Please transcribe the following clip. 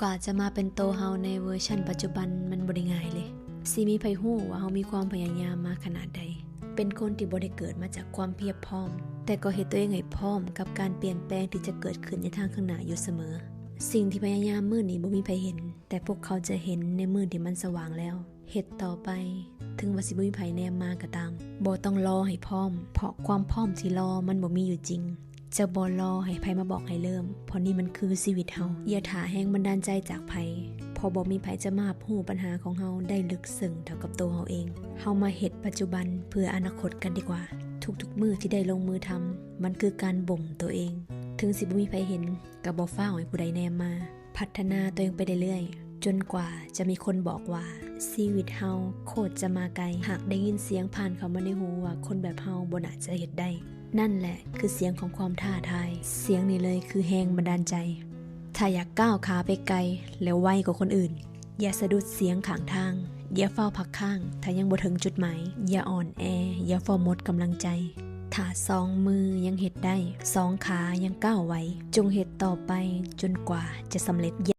ກວ່າຈະມາເປັນໂຕເຮົາໃນເວີຊັນປັດຈຸບັນ ມັນບໍ່ໄດ້ງ່າຍເລີຍ. ຊິມີໃຜຮູ້ວ່າເຮົາມີຄວາມພະຍາຍາມມາຂະໜາດໃດ? ເປັນຄົນທີ່ບໍ່ໄດ້ເກີດມາຈາກຄວາມພຽບພ້ອມ, ແຕ່ກໍເຮັດຕົວເອງໃຫ້ພ້ອມກັບການປ່ຽນແປງທີ່ຈະເກີດຂຶ້ນໃນທາງຂ້າງໜ້າຢູ່ສະເໝີ. ສິ່ງທີ່ພະຍາຍາມມື້ນີ້ບໍ່ມີໃຜເຫັນ, ແຕ່ພວກເຂົາຈະເຫັນໃນມື້ທີ່ມັນສະຫວ່າງແລ້ວ. ເຮັດຕໍ່ໄປ, ເຖິງວ່າຊິບໍ່ມີໃຜແນມມາກໍຕາມ. ບໍ່ຕ້ອງລໍໃຫ້ພ້ອມ, ເພາະຄວາມພ້ອມທີ່ລໍມັນບໍ່ມີຢູ່ຈິງ. ຈະບໍ່ລໍໃຫ້ໃຜມາບອກໃຫ້ເລີ່ມ, ເພາະນີ້ມັນຄືຊີວິດເຮົາ. ຢ່າຖ້າແຮງບັນດານໃຈຈາກໃຜ, ເພາະບໍ່ມີໃຜຈະມາຮັບຮູ້ບັນຫາຂອງເຮົາໄດ້ເລິກເຊິ່ງເທົ່າກັບໂຕເຮົາເອງ. ເຮົາມາເຮັດປັດຈຸບັນເພື່ອອະນາຄົດກັນດີກວ່າ. ທຸກໆມື້ທີ່ໄດ້ລົງມືທຳ, ມັນຄືການບົ່ມໂຕເອງ. ເຖິງຊິບໍ່ມີໃຜເຫັນ, ກໍບໍ່ຟ້າວໃຫ້ຜູ້ໃດແນມມາ. ພັດທະນາຕົວເອງໄປເລື້ອຍໆ ຈົນກວ່າຈະມີຄົນບອກວ່າ ຊີວິດເຮົາໂຄດຈະມາໄກ. ຫາກໄດ້ຍິນສຽງຜ່ານເຂົ້າມາໃນຫູວ່າ ຄົນແບບເຮົາບໍ່ໜ້າຈະເຮັດໄດ້. ນັ້ນແຫຼະຄືສຽງຂອງຄວາມທ້າທາຍ. ສຽງນີ້ເລີຍຄືແຮງບັນດານໃຈ. ຖ້າຢາກກ້າວຂາໄປໄກ ແລະ ໄວກວ່າຄົນອື່ນ, ຢ່າສະດຸດສຽງຂ້າງທາງ. ຢ່າຟ້າວພັກຄ້າງ ຖ້າຍັງບໍ່ເຖິງຈຸດໝາຍ. ຢ່າອ່ອນແອ, ຢ່າຟ້າວໝົດກຳລັງໃຈ. ຖ້າສອງມືຍັງເຮັດໄດ້, ສອງຂາຍັງກ້າວໄຫວ, ຈົ່ງເຮັດຕໍ່ໄປຈົນກວ່າຈະສຳເລັດ.